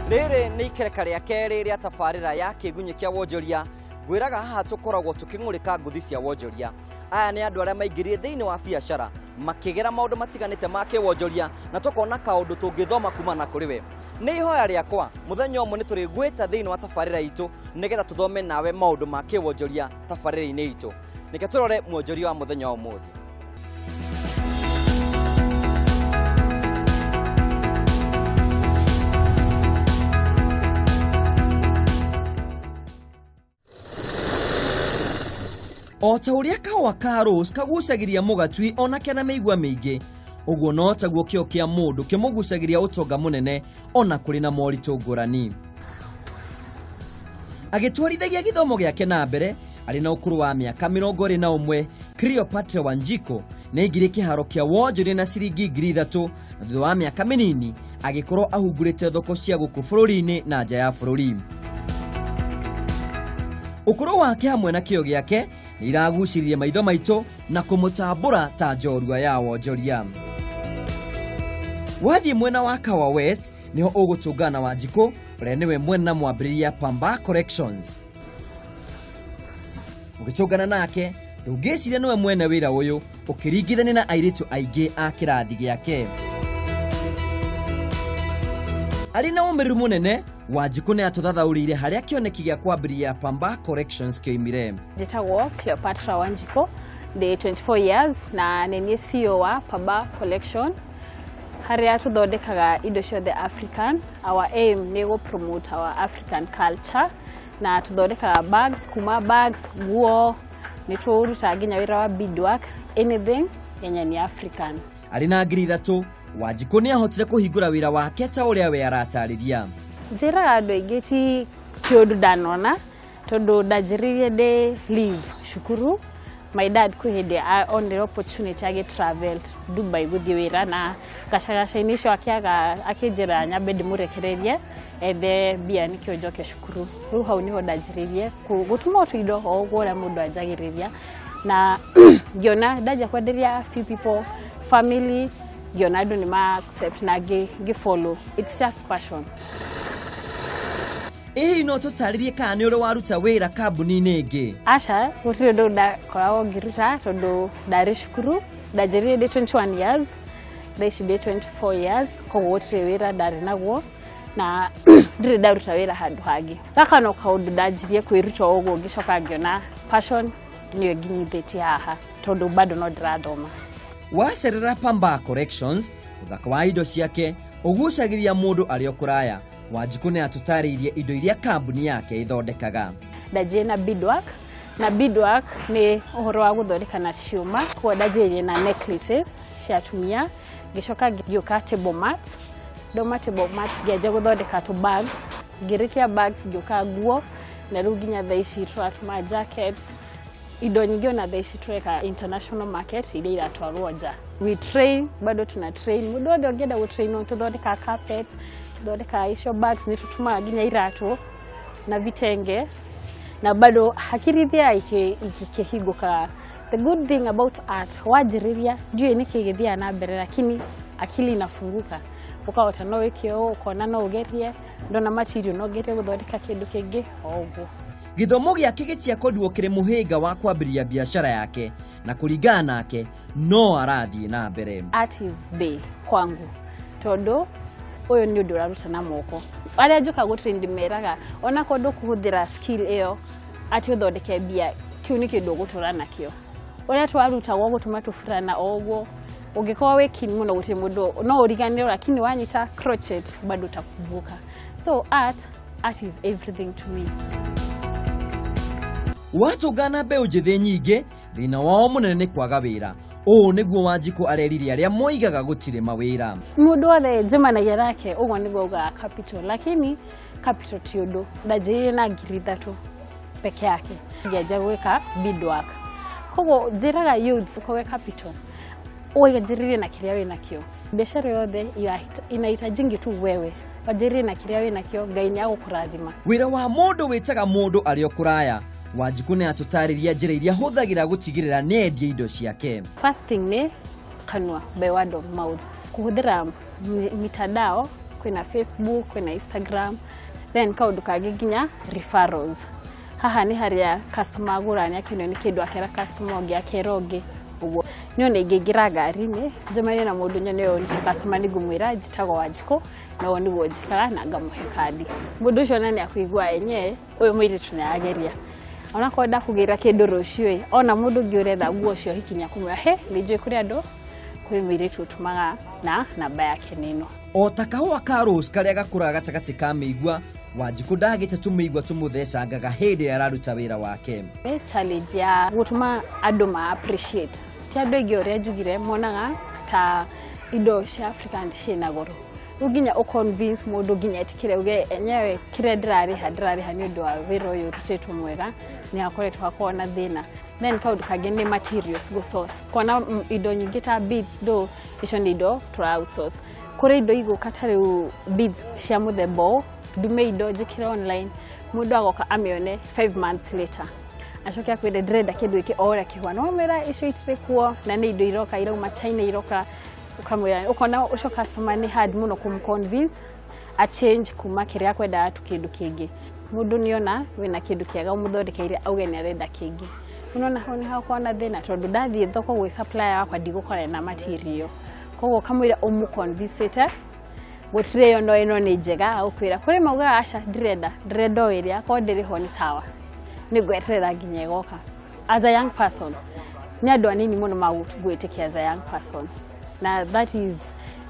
Rĩrĩ nĩ ikereka rĩa kerĩ rĩa tabarĩra ya kĩgunyĩ kĩa wonjoria. Ngwĩraga haha tũkoragwo tũkĩng'ũrĩka ngũthi cia wonjoria. Aya nĩ andũ arĩa maingĩrire thĩinĩ wa biacara makĩgera maũndũ matiganĩte ma kĩwonjoria na tũkona kaũndũ tũngĩthoma kumana kũrĩ we. Nĩ ihoya rĩakwa mũthenya ũmwe nĩ tũrĩgwĩta thĩinĩ wa tabarĩra itũ nĩgetha tũthome nawe maũndũ ma kĩwonjoria tabarĩra-inĩ itũ. Reke tũrore mwonjoria wa mũthenya wa ũmũthĩ. O ta ũrĩa kahũa ka rose kagucagĩria mũgatui ona kena mĩigua mĩingĩ, ũguo no taguo kĩo kĩa mũndũ kĩmũgucagĩria ũtonga mũnene ona kũrĩ na moritũ ngũrani. Agĩtwarithagia gĩthomo gĩake na mbere arĩ na ũkũrũ wa mĩaka 21, Cleopatra Wanjiku nĩ aingĩrire kĩharo kĩa wonjoria na ciringi 3,000 na thutha wa mĩaka mĩnini agĩkorwo ahungurĩte thoko cia gũkũ bũrũri-inĩ na nja ya bũrũri. Ũkũrũ wake hamwe na kĩo gĩake nĩ iragucĩrĩria maitho maitũ na kũmũtambũra ta njorua ya wonjoria. Wathiĩ mwena wa Kawa West nĩho ũgũtũngana na Wanjikũ ũrĩa nĩwe mwene na mwambĩrĩria Pamba Collections. Ũgĩtũngana nake ndũngĩciria nĩwe mwene wĩra ũyũ ũkĩringithania na airĩtu aingĩ a kĩrathi gĩake. Arĩ na ũmĩrĩru mũnene, Wanjikũ nĩ atũthathaũrĩire harĩa kĩoneki gĩa kwambĩrĩria Pamba Collections kĩoimire. Njĩtagwo Cleopatra Wanjiku, ndĩ 24 years na nĩ niĩ CEO wa Pamba Collection harĩa tũthondekaga indo ciothe African. Our aim nĩ gũ promote our African culture na tũthondekaga bags, kuma bags, nguo, nĩ tũrutaga nginya wĩra wa beadwork, anything yenye ni African. Arĩ na 3,000, Wanjikũ nĩ ahotire kũhingũra wĩra wake ta ũrĩa we aratarĩria. Njĩraga andũ aingĩ ti kĩũndũ ndanona tondũ ndanjĩrĩirie ndĩ leave cukuru. My dad kwĩ hĩndĩ onire opportunity agĩ travel Dubai gũthiĩ wĩra na gacagaca-inĩ icio akĩaga akĩnjĩra nyambe ndĩmũrekererie ethe mbia nĩkĩo njoke cukuru. Rĩu hau nĩho ndanjĩrĩirie gũtuma tũindo o ũguo ũrĩa mũndũ anjagĩrĩria na ngĩona ndanjia kwenderia few people, family, ngĩona andũ nĩ ma accept na ngĩ follow. It's just passion. Ĩ hihi no tũtarĩrie kana nĩ ũrĩ waruta wĩra kambuni-inĩ ĩngĩ? Aca, gũtirĩ ũndũ ndakoragwo ngĩruta tondũ ndarĩ cukuru, ndanjĩrĩirie ndĩ 21 years, thaa ici ndĩ 24 years, koguo gũtirĩ wĩra ndarĩ naguo na ndirĩ ndaruta wĩra handũ hangĩ. Gaka no kaũndũ ndanjirie kwĩruta o ũguo ngĩcoka ngĩona passion nĩyo ĩnginyithĩtie haha tondũ bado no ndĩrathoma. Wacerera Pamba Collections, ũthaka wa indo ciake ũgucagĩrĩria mũndũ arĩ o kũraya. Wanjikũ nĩ atũtarĩirie indo iria kambuni yake ĩthondekaga. Ndanjirie na beadwork, na beadwork nĩ ũhoro wa gũthondeka na ciũma, koguo ndanjirie na necklaces cia atumia, ngĩcoka ngĩũka table mats, ndauma table mats ngĩanjia gũthondeka tũ bags, ngĩrĩkia bags ngĩũka nguo, na rĩu nginya thaa ici tũratuma jackets, indo nyingĩ ona thaa ici tũreka international market iria iratwarwo nja. We train, bado tuna train, mũndũ wothe ũngĩenda gũtrainwo tũthondekaga carpet, tũthondekaga icio bags, nĩ tũtumaga nginya iratũ na vitenge na bado hakiri ithia ikĩhingũkaga. The good thing about art, wanjĩrĩria ndiũĩ nĩkĩ gĩthiaga na mbere lakini akili inafunguka, ũkahota no wĩke ũũ, ũkona no ũgerie, ndona material no ngerie gũthondeka kĩndũ kĩngĩ o ũguo. Gĩthomo gĩake gĩtiakorirwo kĩrĩ mũhĩnga wa kwambĩrĩria biacara yake na kũringana nake no arathiĩ na mbere. Art is bay kwangu tondũ ũyũ nĩ ũndũ ũraruta na moko. Arĩa njũka gũtrain ndĩmeraga onakorwo ndũkũhũthĩra skill ĩyo atĩ ũthondeke mbia, kĩu nĩ kĩndũ ũgũtũra nakĩo. Ũrĩa twarutagwo gũtuma tũburana o ũguo, ũngĩkorwo wĩ keen mũno gũtirĩ mũndũ no ũriganĩrwo, lakini wanyita crochet bado utakumbuka. So art is everything to me. Watũngana mbeũ njĩthĩ nyingĩ, thĩna wao mũnene nĩ kwaga wĩra. Ũũ nĩguo Wanjikũ arerire arĩa moigaga gũtirĩ mawĩra. Mũndũ wothe njemanagia nake ũguo nĩguo augaga capital, lakini capital ti ũndũ. Ndanjĩrĩirie na 3,000 peke yake ngĩanjia gwĩka beadwork. Koguo njĩraga youths ũkorwe capital wanjĩrĩrie na kĩrĩa wĩnakĩo. Biashara yothe inahitajingi tu wewe wanjĩrĩrie na kĩrĩa wĩnakĩo, Ngai nĩ agũkũrathima. Wĩra wa mũndũ wĩtaga mũndũ arĩ o kũraya. Wanjikũ nĩ atũtarĩria njĩra iria ahũthagĩra gũtigĩrĩra nĩ endia indo ciake. First thing nĩ kanua, by word of mouth, kũhũthĩra mitandao Kwĩna Facebook, kwĩna Instagram. Then kaũndũ kangĩ nginya referrals. Haha nĩ harĩa customer agũra nĩ akenio nĩ kĩndũ, akera customer ũngĩ, akera ũngĩ ũguo. Niĩ ona ingĩingĩra ngari-inĩ njemanie na mũndũ nyone ũyũ nĩ customer, nĩ ngũmwĩra njĩtagwo Wanjikũ na ũũ nĩguo njĩkaga, na ngamũhe kandi. Mũndũ ũcio ona nĩ akũigua enyewe ũyũ mũirĩtu nĩ arageria. Onakorwo ndakũgĩra kĩndũ rũciũ ĩ, ona mũndũ ũngĩ ũretha nguo cia ũhiki nĩ akũmwĩra, he nĩ njũĩ kũrĩ andũ, kũrĩ mũirĩtu ũtumaga na namba yake nĩ ĩno. O ta kahũa ka rose karĩa gakũraga gatagatĩ ka mĩigua, Wanjikũ ndagĩte tũmĩigua tũmũthecangaga hĩndĩ ĩrĩa araruta wĩra wake. Nĩ challenge ya gũtũma andũ ma appreciate. Ti andũ aingĩ, ũrĩa njugire, monaga ta indo cia Africa ciĩna goro. Rĩu nginya ũ convince mũndũ nginya etĩkĩre uge enyewe kĩrĩa ndĩrarĩha, ndĩrarĩha nĩ ũndũ wa wĩra ũyũ ũrutĩtwo mwega, nĩ hakoretwo hakorwo na thĩna. Then kaũndũ kangĩ nĩ materials gũ source. Kuona indo nyingĩ ta beads ndo icio nĩ indo tũra outsource. Kũrĩ indo igũka ta rĩu beads cia mũthemba ũũ, ndume indo njĩkĩre online, mũndũ agoka amĩone 5 months later, acoke akwĩre ndĩrenda kĩndũ gĩkĩ o ũrĩa kĩhuana. Wamwĩra icio itirĩ kuo na nĩ indo iroka irauma China iroka, ũkamwĩra ũkona ũcio customer nĩ hard mũno kũm convince a change kuma kĩrĩa akwendaga tu kĩndũ kĩngĩ. Mũndũ nĩona wĩna kĩndũ kĩega ũmũthondekeire, auge nĩ arenda kĩngĩ. Unaona hau nĩ hakoragwo na thĩna, tondũ ndathiĩ thoko gwĩ supplier wakwa ndigũkora na material. Koguo kamũira ũmũ convince gũtirĩ ĩyo, no ĩno nĩ njega, agũkwĩra kũrĩ maugaga aca, ndirenda, ndĩrenda o ĩrĩa akorwo ndĩrĩ ho nĩ sawa, nĩ ngweterera nginya ĩgoka. As a young person, nĩ andũ anini mũno magũgwĩtĩkia as a young person, na that is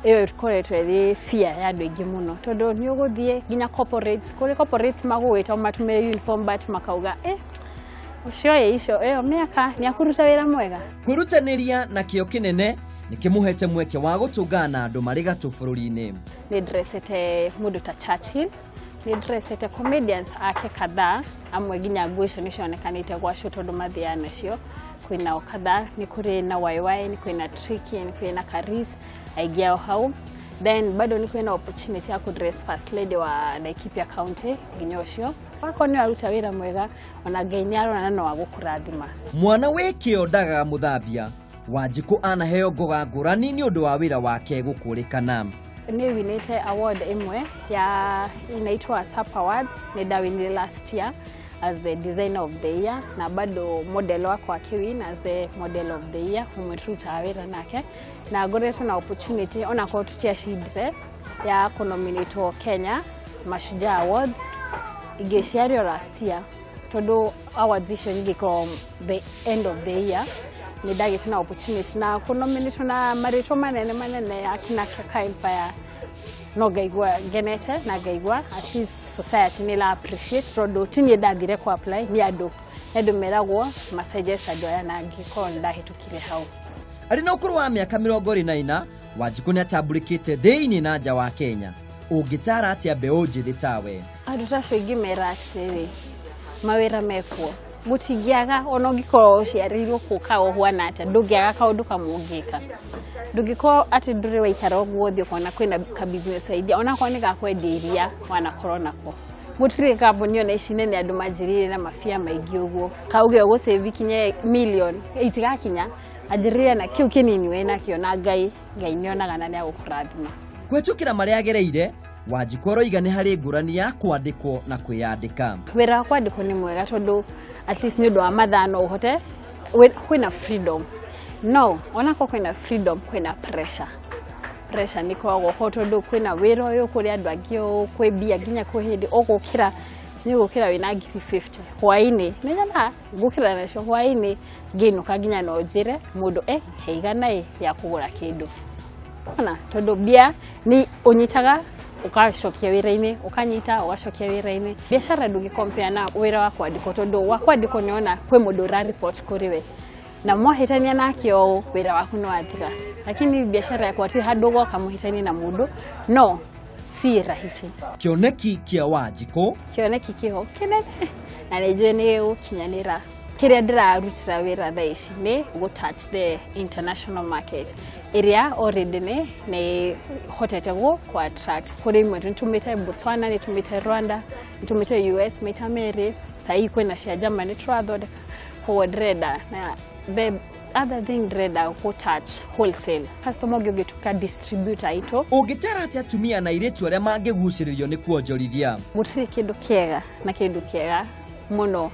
ĩyo ĩkoretwo ĩrĩ fear ya andũ aingĩ mũno, tondũ nĩ ũgũthiĩ nginya corporates, kũrĩ corporates magũgwĩta ũmatũmĩre uniform, but makauga eh, ũcio ĩ icio ĩyo mĩaka nĩ akũruta wĩra mwega. Kwĩrutanĩria na kĩo kĩnene nĩ kĩmũhete mweke wa gũtũngana na andũ marĩ gatũ bũrũri-inĩ. Nĩ ndrecete mũndũ ta Churchill, nĩ ndrecete comedians ake kadhaa, amwe nginya nguo icio nĩ cionekanĩte gwa show tondũ mathiaga nacio. Kwĩnao kadhaa, nĩ kũrĩ na YY, nĩ kwĩna Tricky, nĩ kwĩna Karis, aingĩ ao hau. Then bado nĩ kwĩna opportunity ya kũdress first lady wa Laikipia County. Nginya ũcio wakorwo nĩ waruta wĩra mwega, ona Ngai nĩ arona na no agũkũrathima. Mwana wĩ kĩo ndagaga mũthambia. Wanjikũ anaheo ngoga ngũrani nĩ ũndũ wa wĩra wake gũkũrĩkana. Nĩ winĩte award ĩmwe ya inaitwa SAP Awards, nĩ ndawinire last year as the designer of the year, na bado model wakwa akiwin as the model of the year, ũmwe tũrutaga wĩra nake. Na ngoretwo na opportunity, onakorwo tũtiacindire, ya kũnominatwo Kenya Mashujaa Awards ingĩciario last year, tondũ awards icio nyingĩ ikoragwo the end of the year. Nĩ ndagĩte na opportunity na kũnominatwo na marĩtwa manene manene akina Kaka Empire, no ngaigua ngenete na ngaigua at least society nĩ ĩra appreciate, tondũ ti niĩ ndathire ku apply, nĩ andũ, nĩ andũ meragwo masuggest andũ aya, na ngĩkorwo nĩ ndahĩtũkire hau. Arĩ na ũkũrũ wa mĩaka 24, Wanjikũ nĩ atambũrĩkĩte thĩinĩ na nja wa Kenya. Ũngĩtaara atĩa mbeũ njĩthĩ tawe? Andũ ta acio ingĩmera atĩrĩrĩ, mawĩra mekuo, gũtingĩaga. Ona ũngĩkorwo ũciarĩirwo kũ ka ũhuana atĩa, ndũngĩaga kaũndũ kamwe ũngĩka. Ndũngĩkorwo atĩ ndũrĩ waikara ũguo ũthiĩ ũkona kwĩna ka business idea, onakorwo nĩ ga kwendia iria wanakorwo nako. Gũtirĩ kambuni ona ici nene andũ manjĩrĩire na mabia maingĩ ũguo kauge ũgũsave kinye million, itigakinya. Anjĩrĩria na kĩu kĩnini wĩ nakĩo, na Ngai nĩonaga na nĩagũkũrathima. Kũhĩtũkĩra marĩa agereire, Wanjikũ aroiga nĩ harĩ ngũrani ya kwandĩkwo na kwĩyandĩka. Wĩra wa kwandĩkwo nĩ mwega, tondũ at least nĩ ũndũ wa mathaa no ũhote kwĩna freedom. No onakorwo kwĩna freedom, kwĩna pressure. Pressure nĩ ĩkoragwo ho, tondũ kwĩna wĩra ũyũ, kũrĩ andũ angĩ ũũ, kwĩ mbia, nginya kwĩ hĩndĩ ũgũkĩra nĩ ũgũkĩra wĩna 50,000 hwaĩ-inĩ, nĩ nyonaga ngũkĩra nacio hwaĩ-inĩ ngĩinũka, nginya no njĩre mũndũ eh, he 100 ĩ ya kũgũra kĩndũ ona, tondũ mbia nĩ ũnyitaga ũgacokia wĩra-inĩ, ũkanyita ũgacokia wĩra-inĩ. Biacara ndũngĩ na wĩra wa kwandĩkwo, tondũ wa kwandĩkwo nĩona kwĩ mũndũ ũra report kũrĩ we, na mwahĩtania nake ũũ wĩra waku nĩ wathira. Lakini biacara yakwa ti handũ ũgoka mũhĩtanie na mũndũ, no si rahisi. Kĩoneki kĩa Wanjikũ? Kĩoneki kĩho kĩnene na nĩ njũĩ nĩ gũkinyanĩra. Kĩrĩa ndĩrarutĩra wĩra thaa ici nĩ gũ touch the international market, ĩrĩa already nĩ hotete gũ attract. Kũrĩ imwe nĩtũmĩte Botswana, nĩtũmĩte Rwanda, nĩtũmĩte US maita merĩ, sahii kwĩna cia Germany tũrathondeka. Koguo ndĩrenda na the Other thing ndĩrenda gũ touch wholesale customer ũngĩ ũngĩtuĩka distributor itũ. Ũngĩtara atĩa atumia na airĩtu arĩa mangĩgucĩrĩrio nĩ kuonjorithia? Gũtirĩ kĩndũ kĩega na kĩndũ kĩega mũno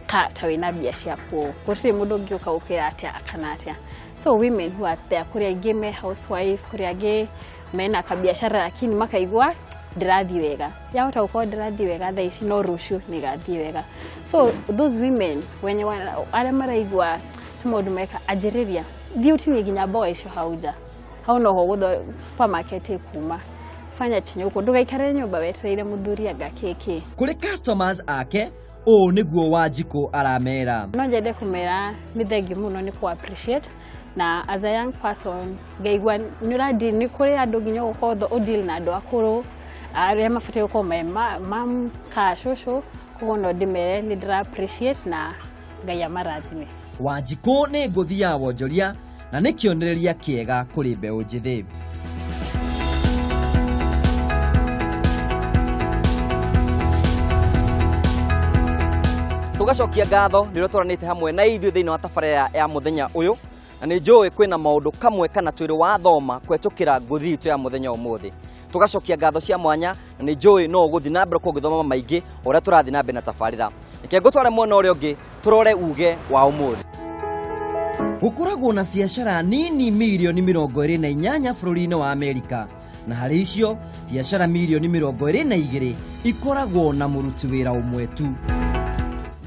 ta wĩna mbia ciaku, gũtirĩ mũndũ ũngĩũka gũkwĩra atĩa kana atĩa. So women who are there, kũrĩ aingĩ me housewife, kũrĩ angĩ mena kabiashara lakini makaigua ndĩrathiĩ wega, yahota gũkorwo ndĩrathiĩ wega thaa ici no rũciũ nĩgathiĩ wega. So those women wenye arĩa maraigua he maũndũ meka, anjĩrĩria, thiĩ ũtinie nginya mboga icio hau nja, hau noho gũtho supermarket ĩkuma, fanya chenye ũkũ, ndũgaikare nyũmba wetereire mũthuri anga kĩkĩ. Kũrĩ customers ake ũũ nĩguo Wanjikũ aramera. No nyende kũmera nĩ thengiũ mũno nĩ kũ appreciate, na as a young person ngaigua nĩ ũra nĩ kũrĩ andũ nginya ũgũkorwo ũdeal na andũ akũrũ arĩa mabatiĩ gũkorwo me mam ka cũcũ, koguo no ndĩmere nĩ ndĩra appreciate na Ngai amarathime. Wanjikũ nĩ ngũthi ya wonjoria na nĩ kĩonereria kĩega kũrĩ mbeũ njĩthĩ. Tũgacokia ngatho nĩ ũrĩa twaranĩte hamwe na ithuĩ thĩinĩ wa tabarĩra ya mũthenya ũyũ, na nĩ njũĩ kwĩna maũndũ kamwe kana twĩrĩ wathoma kũhetũkĩra ngũthi itũ ya mũthenya ũmũthĩ. Tũgacokia ngatho cia mwanya na nĩ njũĩ no ũgũthiĩ na mbere kũngĩthoma maingĩ ũrĩa tũrathiĩ na mbere na tabarĩra. Reke ngũtware mwena ũrĩa ũngĩ tũrore uge wa ũmũthĩ. Gũkoragwo na biacara nini mirioni 28 bũrũri-inĩ wa Amerika, na harĩ icio biacara mirioni 22 ikoragwo na mũruti wĩra ũmwe tu.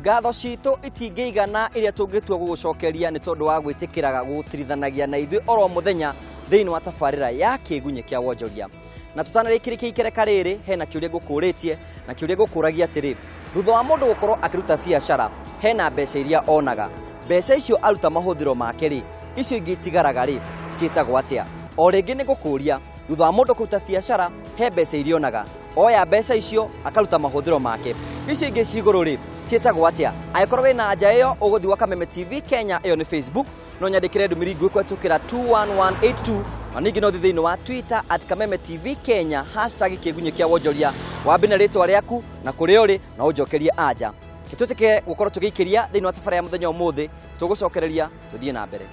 Ngatho citũ itingĩigana iria tũngĩtua gũgũcokeria nĩ tondũ wa gwĩtĩkĩraga gũtirithanagia na ithuĩ oro mũthenya thĩinĩ wa tabarĩra ya kĩgunyĩ kĩa wonjoria. Na tũtanarĩkĩrĩkia ikereka rĩrĩ, hena kĩũria ngũkũrĩtie, na kĩũria ngũkũragia atĩrĩ, thutha wa mũndũ gũkorwo akĩruta biacara hena mbeca iria onaga, mbeca icio aruta mahũthĩro make rĩ, icio ingĩ itigaraga rĩ, ciĩtagwo atĩa? O rĩngĩ nĩ ngũkũria, thutha wa mũndũ kũruta biacara he mbeca iria onaga, oya mbeca icio akaruta mahũthĩro make, icio ingĩ ci igũrũ rĩ, ciĩtagwo atĩa? Angĩkorwo wĩna anja ĩyo ũgũthiĩ gwa Kameme TV Kenya, ĩyo nĩ Facebook, no nyandĩkĩre ndũmĩrĩri nguhĩ kũhetũkĩra 21182, na ningĩ no ũthiĩ thĩinĩ wa Twitter @Kameme TV Kenya hashtag kĩgunyĩ kĩa wonjoria, wambe na rĩtwa rĩaku na kũrĩa ũrĩ na ũnjokerie anja. Gĩtũtĩke gũkorwo tũgĩikĩria thĩinĩ wa tabarĩra ya mũthenya ũmũthĩ, tũgũcokereria tũthiĩ na mbere.